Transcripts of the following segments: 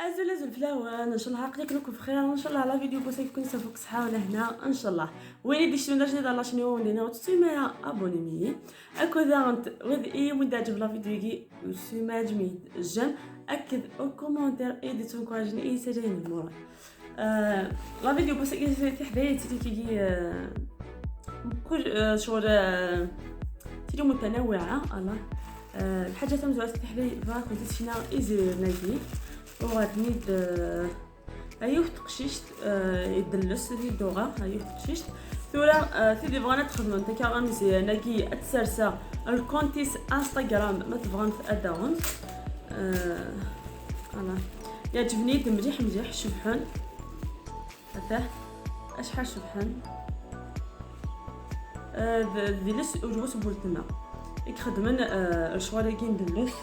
أزول أزول فلاوان، ان شاء الله عقلك لكم بخير، ان شاء الله la vidéo بوسا يكون سافوك صحة ولا هنا ان شاء الله. وين دي شنو جديد على شنو ولينا وتسمى abonner مي اكو ذا وذ اي وين تعجب la vidéo كي وسما جميد j'aime اكد او commentaire اي دي تنكوراجني اي سجين المورال. la vidéo بوسا كي تحدايا تيكي كل شغل تيلو متنوعة. الله الحاجة تمزوع تحداي فاك كنت تشينا ايزي ناكي وغادنيد ايوه تقشيشت يدلس دي دوغا ايوه تقشيشت ثورا ثيدي بغانا تخدمو انت كغامزي ناكي اتسرسا الكونتيس انستغرام ما تبغان اداون. انا يعجبني مليح مليح شبحون هذا اشحال شبحون ديلس وجوس بولتنا يخدمن الشوارع كي ندلس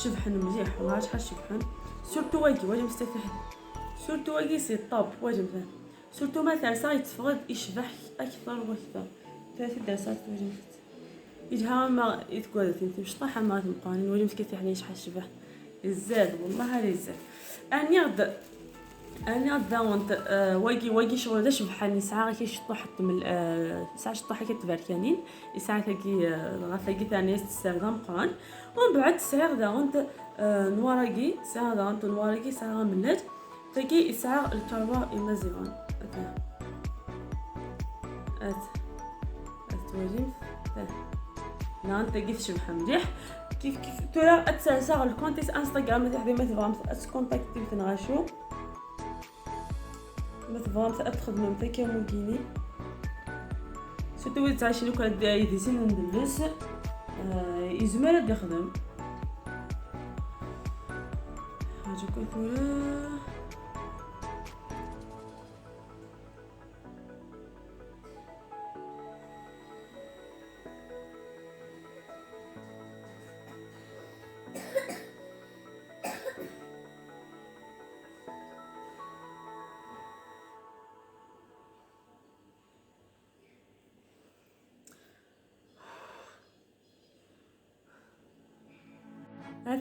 شبحن مليح والله شحال شبحن surtout واكي واجي مستفيد surtout واكي c'est top واجي مثلا surtout ما ثالثة يتفقد يشبح اكثر واكثر ثلاث درسات واجي يجها ما يتقول تمشي شطاحة ما تمقانين واجي مسكت يعني شحال شبح زاد والله هذا زاد اني غد انا غدا واكي واكي شغل دا شبحان ساعة كي شطوح من ساعة شطوح كتباركانين ساعة تاكي غاثاكي ثانية تستخدم قران ومن بعد ساعة غدا غنت نواراكي ساعة غدا غنت نواراكي ساعة ملات تاكي ساعة الكروا إمازيغان ات ات توجيم نعم تاكي تشبح مليح كيف كيف ترى اتساسا الكونتيس انستغرام تاع ما تبغى تكونتاكتي تنغاشو ما تبغى تخدمو نتا كامل surtout وين تعيش لو كان يديسين ندلس يزمر يخدم حاجة كثيرة.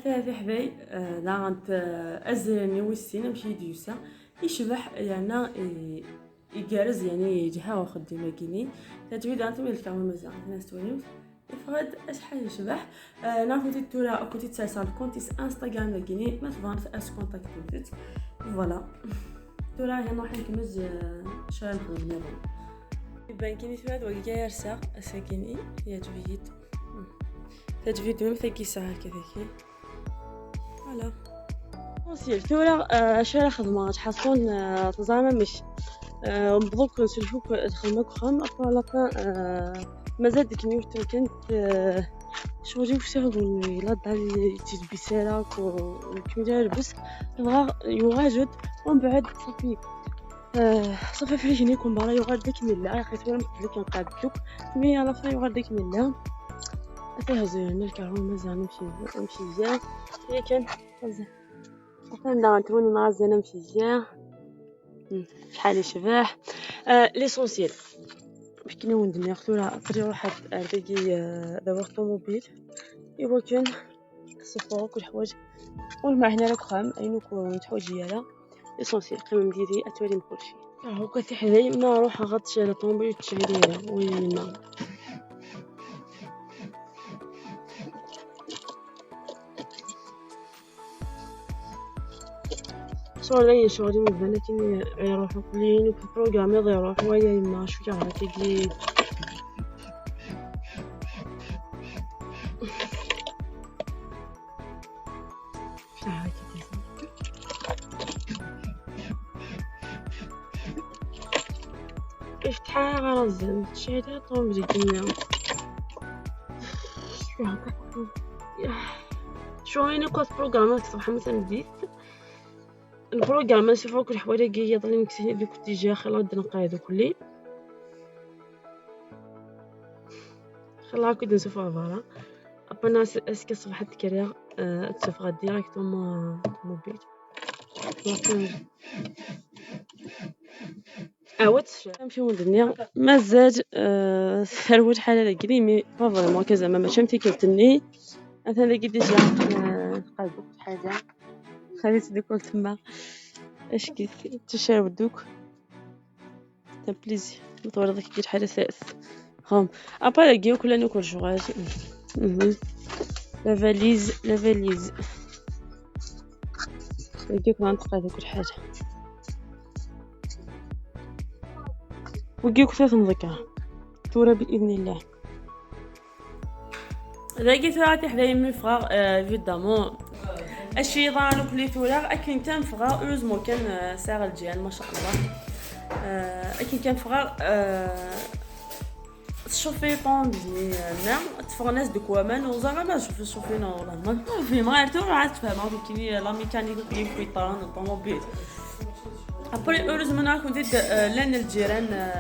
هذا حباي لا ازرني وسين مشي ديوسا يشبح يعني يجارز يعني جهة وخدمة كيني تجويد انت من الكامل مزيان الناس توليم يفقد اشحال يشبح. نعرفو تورا كنتي تسال كونتيس انستغرام كيني ما تبغى اس كونتاكت فوالا تورا هنا نروح نكمز شحال نخدم نظام يبان كيني ثلاث وكي يرسا اساكيني يا تفيد تجفيد مثل كي ساعة كذا فوالا سير ثورة شارع خدمة تحصلون تزعما مش بضوك نسلفوك خدمة خام أبا لافان مازال ديك نيوت كانت شغلي وسهل لا دال تلبسها وكمية لبس بغا يواجد ومن بعد صافي صافي فاش يكون برا يغاد ديك ملا خيت ولا مثل كنقادلوك مي على فا يغاد ديك ملا تهزو الكرهون مازال نمشي مزيان هي كان مثلا نتمنى نغزل نمشي مزيان شحال يشبح. l'essentiel باش كي ندني ثورة قدري روح داكي دابا الطوموبيل ايوا كان الصفور كل حوايج والماء هنا راك خام اينو تحوج ديالها l'essentiel قيمة مديري اتوالي كلشي هو كثي حداي ما روح غطش على الطوموبيل تشعلي وين شغلي شغلي مبان كي يروحو كلين وفي البروغرام يروح ويا يما شوية راه كيجي افتحها غرزن شعرها طوم الدنيا شو وين كنت بروغرام صباح مثلا بديت البروغرام نشوفو كل حوايج كي يطلع نكسي ديك الاتجاه خلا نقايد كلي خلا كنت نشوفها فوالا ابا اسكي صباح تكريا تشوف ديريكتومون موبيل عاودت نمشيو ندنيا مازال ثروت حالة كري مي با فريمون كزعما ماشي متيكلتني مثلا كي ديجا نقادو حاجة خليت دوك تما اش كي تشرب دوك تا plaisir نطور داك كي حاجة ساس هم ابا كي كل ناكل شغال. la valise la valise كي كنا كل حاجة وكي كنت نذكر تورا باذن الله. ذاكي ثلاثة حدايا مي فغا évidemment اشي ضانو كلي ثورا اكن كان فغا heureusement كان ساعة الجيران ما شاء الله. اكن كان فغا تشوفي طوموبيل نعم تفغ ناس دوك وامان وزعما ما شوفينا والله ما في ما عرفتو عاد تفهم كيني la mécanique كي في طران الطوموبيل. après heureusement كنت لان الجيران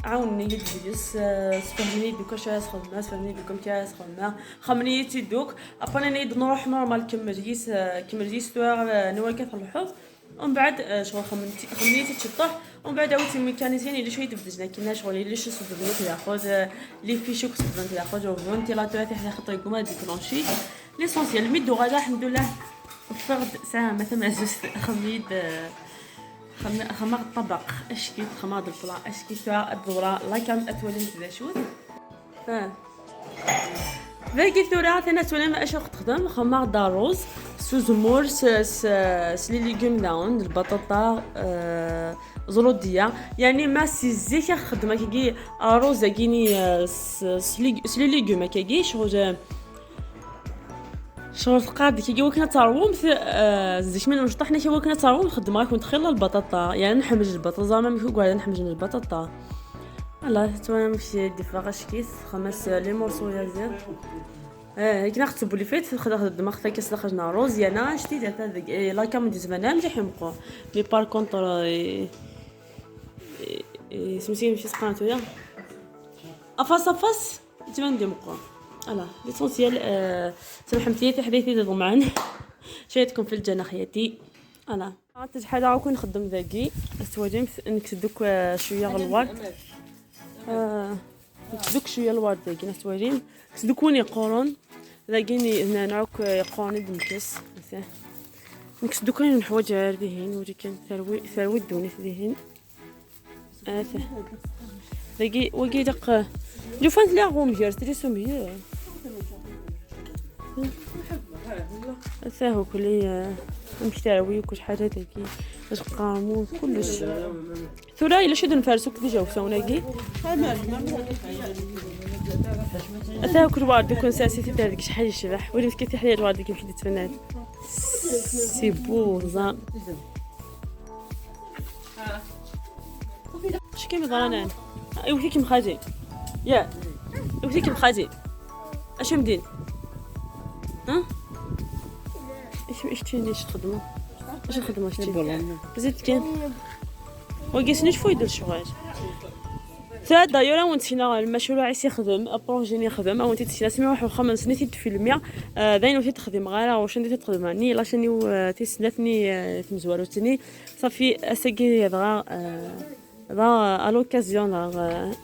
عاوني يديس سفهمني دوكا شاس خدمة سفهمني دوكا مكاس خدمة خمني تيدوك ابري نيد نروح normal كمل جيس توا نوال كثر ومن بعد شغل خمنيتي تشطح ومن بعد عاودتي ال mécanicien اللي شوية تبدلنا كنا شغل اللي شو سبدلنا ياخذ les fiches سبدلنا ياخذ ventilateur حتى خاطر يقوم déclencher l'essentiel ميدو غادا الحمد لله فرد ساعة مثلا زوج خميد خماغ الطبق اشكي خماغ ال plat اشكي تاع الذرة لا كان اتولي ذا ذاكي ثورة ثنا تولي ما اش تخدم خماغ داروز سوزمور س les légumes داون البطاطا زروديه يعني ما سي زيك خدمة كي اروز كيني س les légumes كي شغل شغل تقاد كي وكنا تروم زيك من مشطحنا كي وكنا تروم خدمة كنت خيل البطاطا يعني نحمج البطاطا زعما مكو قاعدة نحمج البطاطا الله توانا مشي ديفاغاش كيس خمس les morceaux يا زين. كي ناخذ بولي فيت خدمة خدا كاس خرجنا روز يانا شتي تاع لا كام دي زمان مليح يمقو mais par contre سميتي مشي سقانتو يا افاس افاس تبان دي مقو voilà l'essentiel. سمحمتي حديثي ضمان شايتكم في الجنة خياتي. voilà عطيت حاجة كون نخدم ذاكي استواجي نكسدوك شوية الورد نكسدوك شوية الورد ذاكي نستواجي نكسدوك وني قرون ذاكي نعوك قرون دمكس نكسدوك نحوج ذهين وري كان ثروي دوني ذهين ذاكي وكي دق لو فانت لا غوم هير تريسوم هير ساهو كلي مشتاوي وكل حاجة ذاكي باش قارمو كلش ثورا الا شدو نفارسوك ديجا وسوناكي ساهو كل وارد كون ساسي تاع ديك شحال يشبح وليت كي حليت وارد كيف تفنات سي بو زام اش كيما ضرانا ايوا كي مخاجي يا ايوا كي مخاجي اش مدين ها ايش تشيني اش تخدمو اش تخدمو اش زيد كان وكيسني شفو يدير الشغل تا دايولا ونتينا المشروع عيس يخدم projet يخدم او تيتسينا سمي واحد 5 سنين تفيلميا داين وتي تخدم غير واش ندير تخدم ني la chaîne تيسناتني تمزواروتني صافي اساكي دغا دا à l'occasion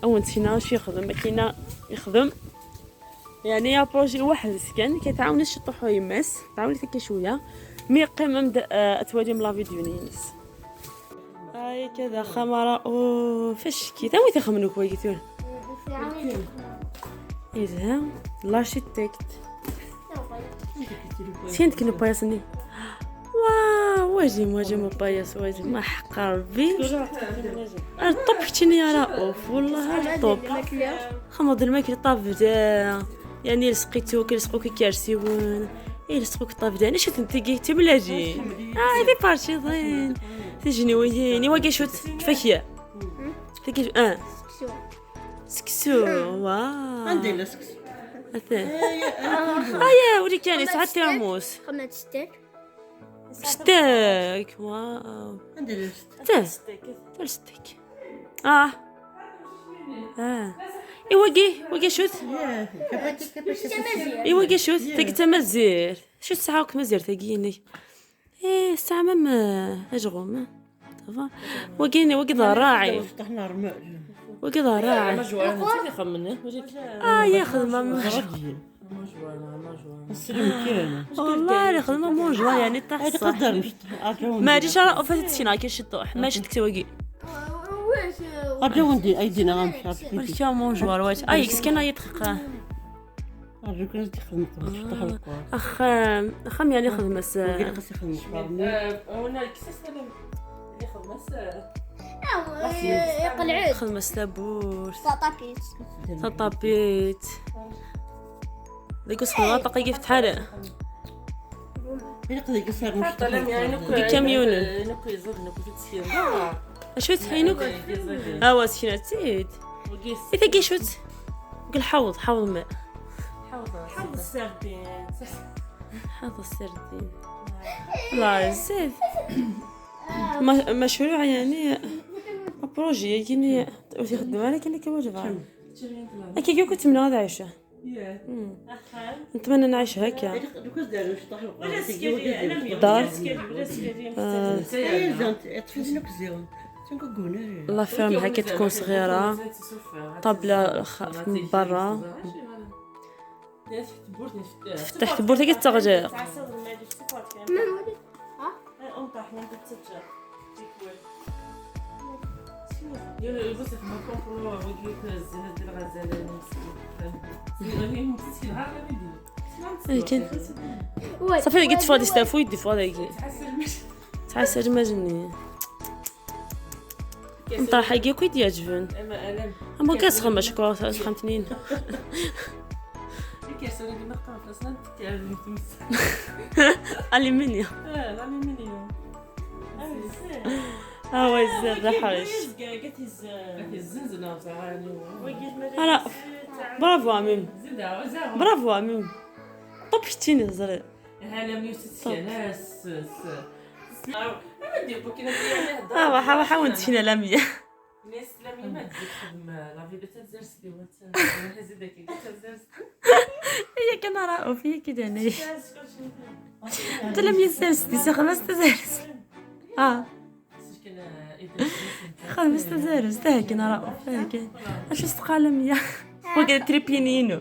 او نتينا شي يخدم كاينه يخدم يعني projet واحد سكان كتعاون شطحو يماس تعاون تكا شوية mais قمم اتوالي من la vidéo نينس هاي كذا خمره او فاش كي تا وين تخمنو كويتون اذا l'architecte سين كنو بايسني واو واجي واجي مو بايس واجي ما حق ربي الطب كتيني يا رؤوف والله الطب خمض الماكل طاب يعني لصقيتو كيلصقو كي كارسيون يلصقوك طاب داني شو تنتقي تملاجي هذه بارشي ضين تجني ويني واكي شو تفاكيه تكي سكسو واو عندي لا سكسو يا ولي كان ساعات ترموس خمس ستيك ستيك واو عندي ستيك ستيك ايوا كي وكي شوت ايوا كي شوت تاك تمازير شو الساعة مازير تاكيني ايه الساعة مام اجغوم صافا وكيني وكي ضراعي وكي ضراعي يا خدمة والله خدمة mangeoire يعني تاع الصح. ما جيش راه فاتت سينا كي شطوح ماشي تكتوكي. أرجو أيدينا غنمشي. ولكن mangeoire واش أي كسكن أي دقيقة. أرجو كان تخدم تفتح الكوار. أخ خم يعني خدمة س. يقلعوك. خدمة سلابور. طابيت. طابيت. ديك الصغيرة طاقة كيف تحرق. كاميون. شوت حينوك. ها سكينة تزيد. إذا كي شوت قل حوض حوض ماء. حوض السردين. حوض السردين. لا زيد. مشروع يعني projet كيني تخدم على كاين كواجب. كي كنت من هذا عايشة. نتمنى نعيش هكا. دار. la ferme هكا تكون صغيرة. طابلة من برا. تفتح تبورتك تغجق. صافي لقيت فاضي ستافو يدي فاضي تعسر ما جني نطرح كي كيد يعجبن اما كاسخ شكون خمتنين الومنيوم ها هو الحرش انا برافو عميم برافو عميم طب شتيني زري ها حاول تشينا لامية هي كان راه هي كده انا انت لم يسرس خمس تزرس خمس تزرس تاكن راه هاك اش استقالم يا وكا تريبينينو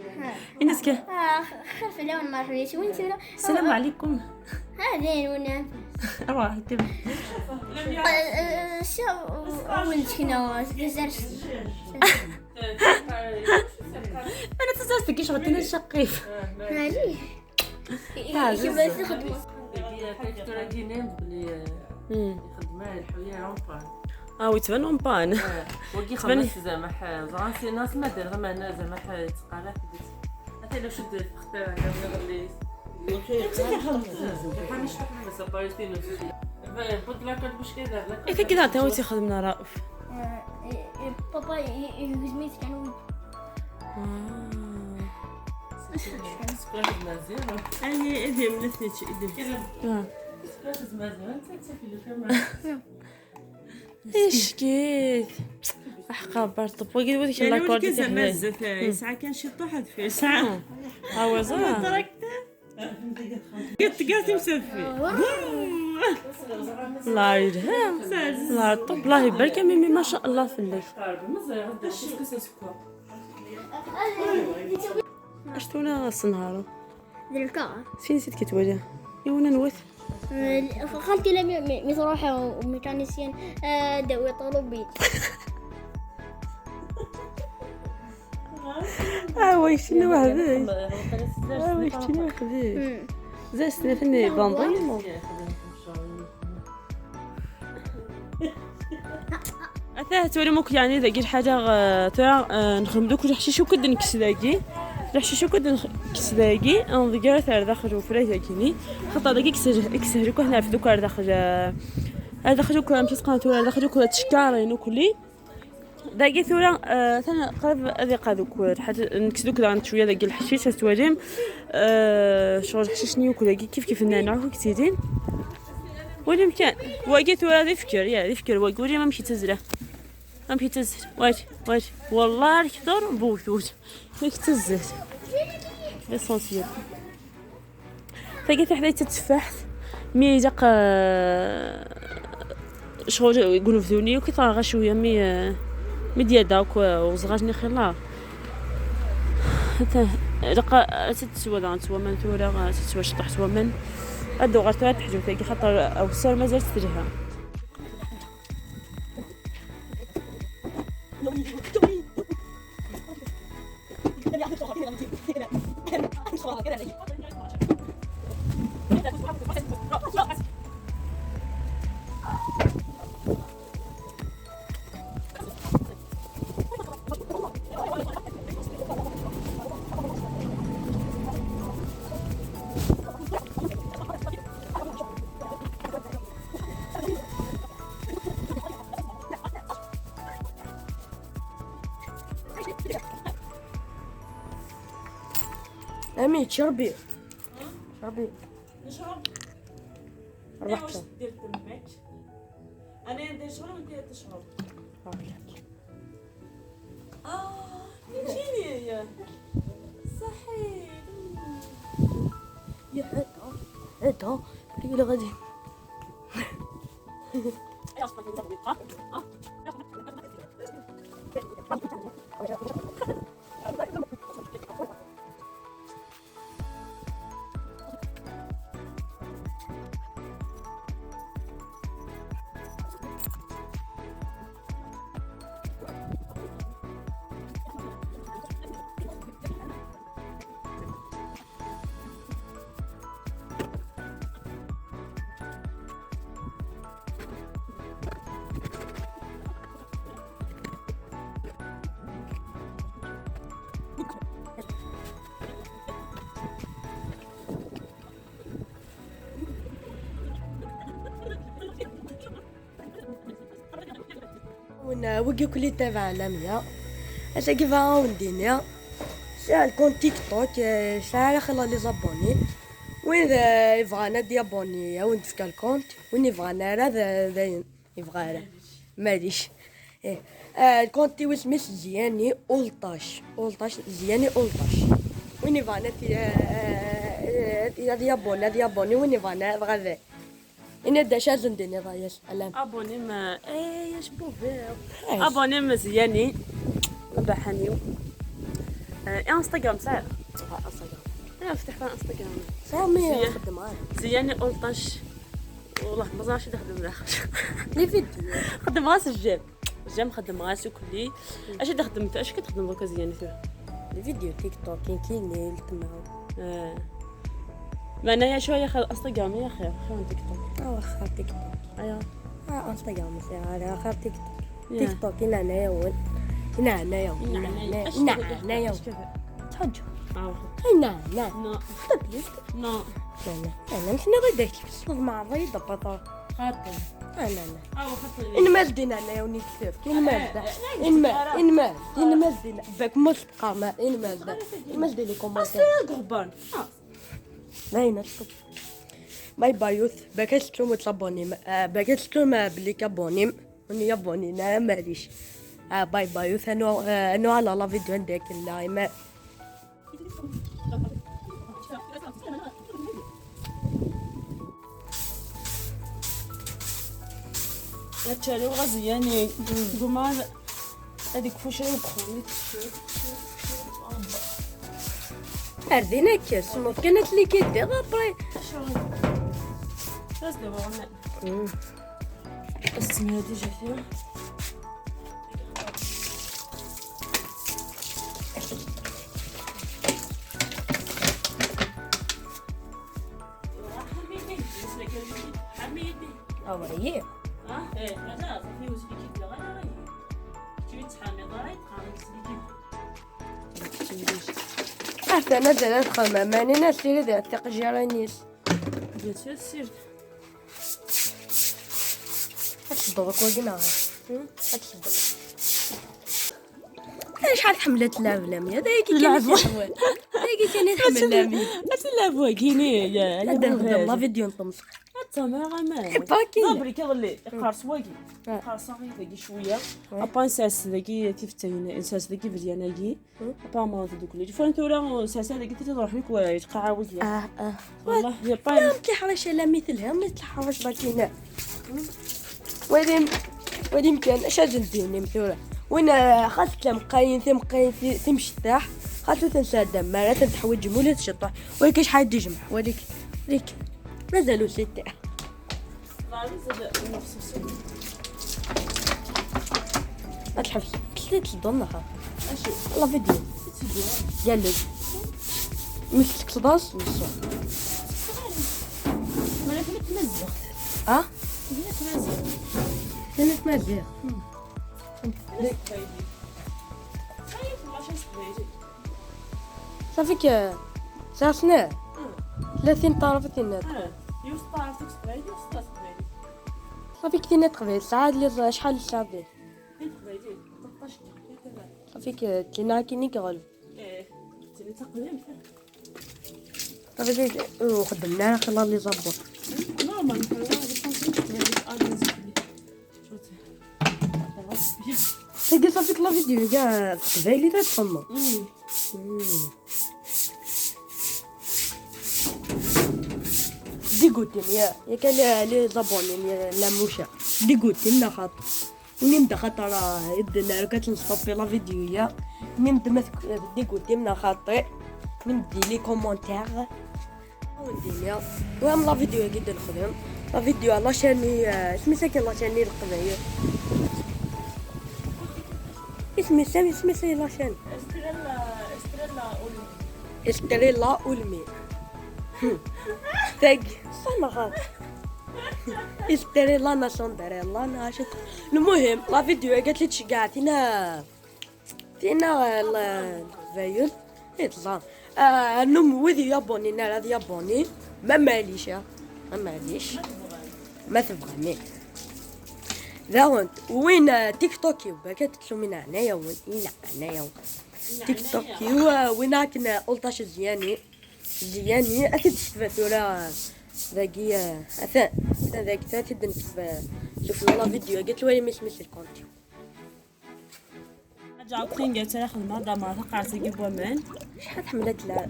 الناس كا خرف لون ما رحليش وين ترى السلام عليكم هذين ونا روح كيف شو وين كنا تزرس انا تزرست كي شغلتني الشقيف معليش كيف تخدموا وي تبان en panne وكي خمس زعما زعما ناس ما دار زعما زعما تقالات حتى لو شد اختار على غلي إذا كذا تا هو تيخدمنا رؤوف بابا يهزميت كان أني إذا منثني إذا ايش كيف احقا برطب وقيد وديك لاكورد زعما بزاف ساعة كان شي طوحت فيه ساعة ها هو زعما قلت قلت مسفي الله يرحم الله يطب الله يبارك ميمي ما شاء الله في الليل. اشتونا السنهارو دركا فين نسيت كتواجه يونا نوث خالتي لم يروح وميكانيسيان داوي طلبي وي شنو وحدي وي شنو وحدي زاستنا فني بانضي اثاه توري موك يعني ذاك الحاجة ترى نخدم دوك الحشيش وكد نكس ذاكي الحشيش وكد نكس ذاكي نضيع تاع داخل وفرا ذاكيني خاطر ذاك كسهلك وحنا في دوك داخل هذا خرجوك مشيت قناتو هذا خرجوك تشكارين وكلي داكي ثورة ثاني قرب هذي قادوك حاجة نكسدوك داك شوية داك الحشيش تواليم شغل الحشيش نيوكل داكي كيف كيف نعناع كتيدين ولي مكان واكي ثورة ذي فكر يا ذي فكر واكي ما مشيت تزرع ما مشيت تزرع واش واش والله الكثر بوثوت مشيت تزرع l'essentiel ثاقي حدا تتفاح mais داك شغل يقولوا في ذوني وكي طالع شوية mais ديال داك وزغاجني خير حتى لقى تسوى ذا تسوى من ثورة تسوى شطح سوى من أدو غير ثلاث حجوت خاطر أو السر مازال تلها. أمي تشربي شربي. نشرب. ربحت. واش دير تماك؟ انا ندير شغل وانت تشرب. يجيني صحيح. يا هدا هدا اللي غادي وكي كلي تابع لميا اش كيف وندينا ساعة الكون تيك توك ساعة خلا les abonnés وين يبغانا ديابوني وين تفكا ال compte وين يبغانا راه داين يبغى راه ماليش ايه ال compte واسمي زياني اولطاش اولطاش زياني اولطاش وين يبغانا ديابوني ديابوني وين يبغانا بغا ذا إن داشا زندني رايس ألم abonner ما ايه اش بوفير abonner مزياني بحانيو انستغرام ساعة انستغرام انا فتح فيها انستغرام سامي خدم معايا زياني اولطاش والله ما زعرفش نخدم داخل les vidéos خدم غاس ال j'aime ال j'aime خدم غاس وكلي اش خدمت اش كتخدم دركا زياني فيها les vidéos تيك توك كاين تما ما انايا شوية خير انستغرام يا خير خير من تيك توك واخا تيك توك ايوا انستغرام سي خير تيك توك تيك توك هنا هنايا وين هنا هنايا هنا هنايا تحج هنا هنا نو نو لا لا مش نغير داك مع ضيض بطا خاطر لا لا إن ما دينا أنا وني كثير إن ما إن ما إن ما إن ما دينا باك مسبقة ما إن ما دا ما دي لي كومونتير غربان باينة باي باي يوث باكاتلكم تابوني باكاتلكم بلي كابوني وني يابوني نا ماليش باي باي يوث انو انو على لا فيديو عندك لا ما هادشي غزياني قمار هذيك فوشة وكخوني أردينا كاس ما كانت لي كيدير ابري بس دابا غنى السمية ديجا فيها أوريه ايه هذا صافي وسلي كيدير غير غير كتبي تحامي ضراي تقامي سلي كيدير حتى نزل ادخل ماني ناس اللي ذا تقجرانيس بيان سور سير تصدق وقنا تصدق شحال حملت لعب لامي هذا كي كان هذاك كان يحمل لامي تلعب واكيني يا هذا لا فيديو نطمسخ تما ما باكي ضبري كيظلي قارص واكي قارص غير ذاكي شوية ابا نساس ذاكي تيفتين نساس ذاكي فرياناكي ابا ما دوك لي فان تورا ساس ذاكي تروح لك ويتقع وجهك والله يا با تحرش لا مثلها ما تحرش باكينا وين وين كان اش ندير مثولا وين خاص مقاين ثم مقاين ثم شتاح خاطر تنسى الدم تحوج مولا تشطح ولكن شحال يجمع ولكن ليك مازالو ستة. الحبس تلظنها لا فيديو قال لك مثلك صداص نص ما انا تمزق اه تمزق كانت مزيغ صافي ك سنة 30 طرف تينات صافي كتينا تقبيل ساعة اللي شحال الساعة ديال صافي كتينا كيني كغلب ايه تينا تقبيل صافي وخدمنا خلا لي زابور نورمال تلقى صافي لا فيديو كاع قبايلي تا تفما ديغوتين يا كان لي زابوني لا موشا ديغوتين لا خاطر ونبدا خاطر يدنا كتنصطوبي لا فيديو يا نبدا ديغوتين لا خاطر نبدي لي كومونتير وندير وهم لا فيديو قد نخدم لا فيديو لا شاني سميتها كي لا شاني القبايل اسمي سامي سمي لا شان استريلا اولمي تاك صح خاطر استريلا نا سندريلا نا شت. المهم لا فيديو قالت لي تشقع تينا تينا الفايل يطلع نم وذي يابوني نا هذا يابوني ما ماليش ما ماليش ما تبغاني ذا وين تيك توك يبقى تسمينا هنايا وين لا هنايا تيك توك وين كنا ألطاش زياني زياني أكيد شفت ولا ذاكي أثا ذاك ثلاثة شوف لا فيديو قلت له مش مش الكونتي جاوبتين قالت لها خدمة دمرة تقع تجيب ومان شحال حملت لا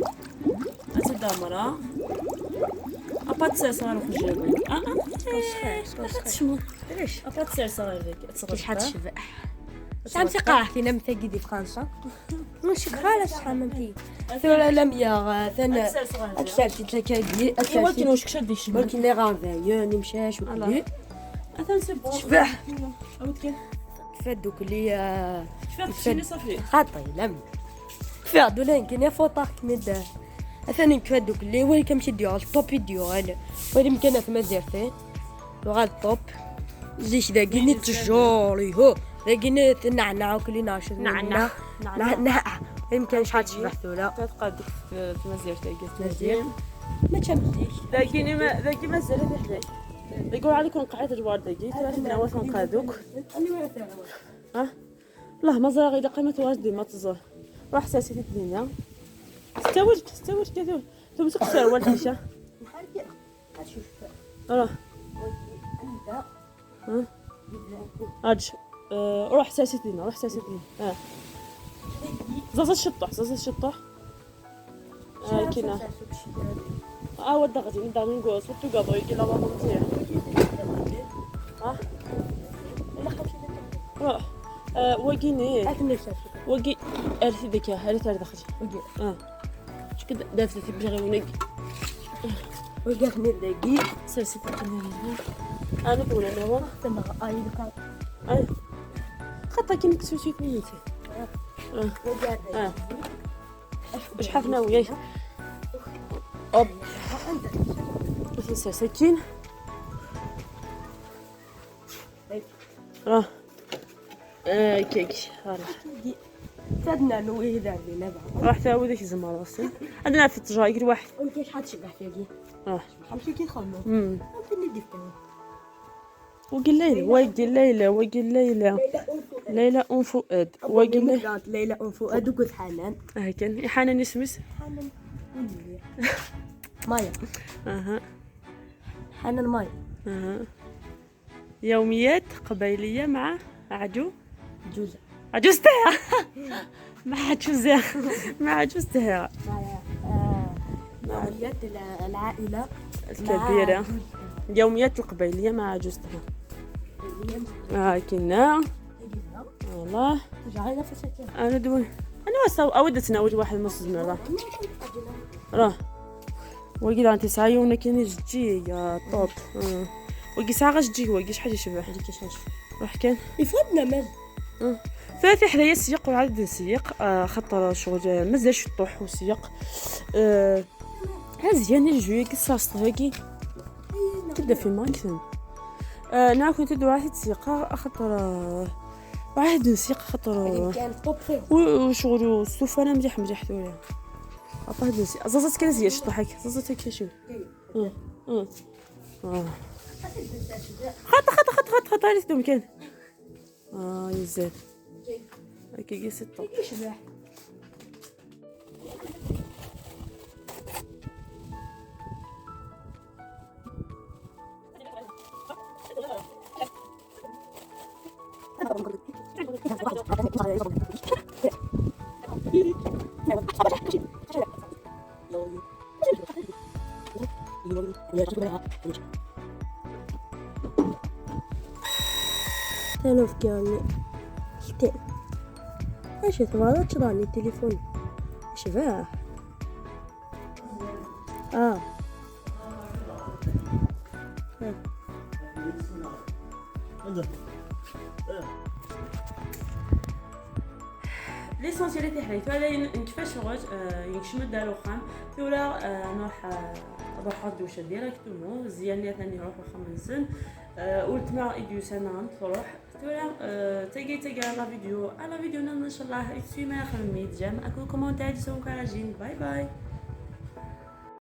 أتدمرة أبات سير صغير وخرج علاش أبات سير صغير ذيك شحال تشبع شحال تقرا فينا مثاقي دي فرنسا ماشي خالص شحال من ثورة لم يا ثنا أتسالتي تلاكادي ولكن واش كشاد ديك الشبع ولكن لي غافايو نمشاش وكلي أثن سي بون شبع كفادوك لي كفاد صافي خاطي لم كفادو لين كاين فوطاك كندا أثاني كفادوك لي وين كنمشي ديال الطوب ديال وين يمكن في مازيرتي وغاد الطوب زيش ذاكيني تجوري هو ذاكيني تنعنع وكلي ناشر نعنع نعنع يمكن شحال تشبح ثولا تتقاد في مازيرتي مازير ما تشمتيش ذاكيني ما ذاكي مازال في حداك يقول عليكم قعدت جوار داكي ثلاث سنوات نقادوك ها الله مازال غير قيمة واجدي ما تزور روح ساسي الدنيا استوج استوج كثر ثم تقصر والحشة روح ها اج روح ساسي الدنيا روح ساسي الدنيا زازا الشطح زازا الشطح كينا ودي غادي نبدا نقول صوتو قاضي كي لا بابا مزيان ها روح وقيني وقي ارثي ذيك ارثي ارثي اختي شكد دافت بجي غير ونق وقفني ذاكي سلسلة انا بقول انا ورا اي خطا كي نكسو ميتي شحال ناوية اوب تنسى سكين راه كيك تدنا نوي ذا اللي راح تعاود ديك الزمر راسي عندنا في التجاير واحد وانت شحال تشبح فيك خمسة كي خمو انت اللي ديك وقال ليلى وقال ليلى وقال ليلى ليلى ام فؤاد وقال ليلى ليلى ام فؤاد وقلت حنان كان حنان اسمس حنان مايا اها حنان مايا اها يوميات قبيليه مع عجو جوزة عجوزتها مع عجوزها مع عجوزتها مع يوميات العائلة الكبيرة يوميات القبيلية مع عجوزتها كنا والله انا دون انا ايوا اود تناول واحد نص زمرة راه وكي انت ساعة كاين جي يا طوب. وكي ساعة غاش هو كي شحال يشبه روح كان يفضنا مال ثلاثة حدايا السياق وعاد نسيق. خاطر شغل مازال شطوح وسيق. مزيان الجوية كي صاص هاكي تبدا في ماكسن. نعم كنت واحد تسيقا خاطر واحد نسيق خاطر وشغل السوف انا مليح مليح ثوري عطاه نسيق زازت كان زياد شطوحك زازت هكا شو. خطا خطا خطا خطا خطا عرفت كان يزاد هكا كي ستة. انا كان حتى اش تبغى تشراني التليفون شباه. l'essentiel تاع حياتو على كيفاش شغل يكشم دار وخام ثورا نروح نروح دوشه directement زيان ثاني نروح خمسن ولتما إديوسانا تروح ثورا تاقي تاقي la vidéo على فيديو ان شاء الله تسوي ما خدميت j'aime اكو commentaire سون كاراجين. باي باي.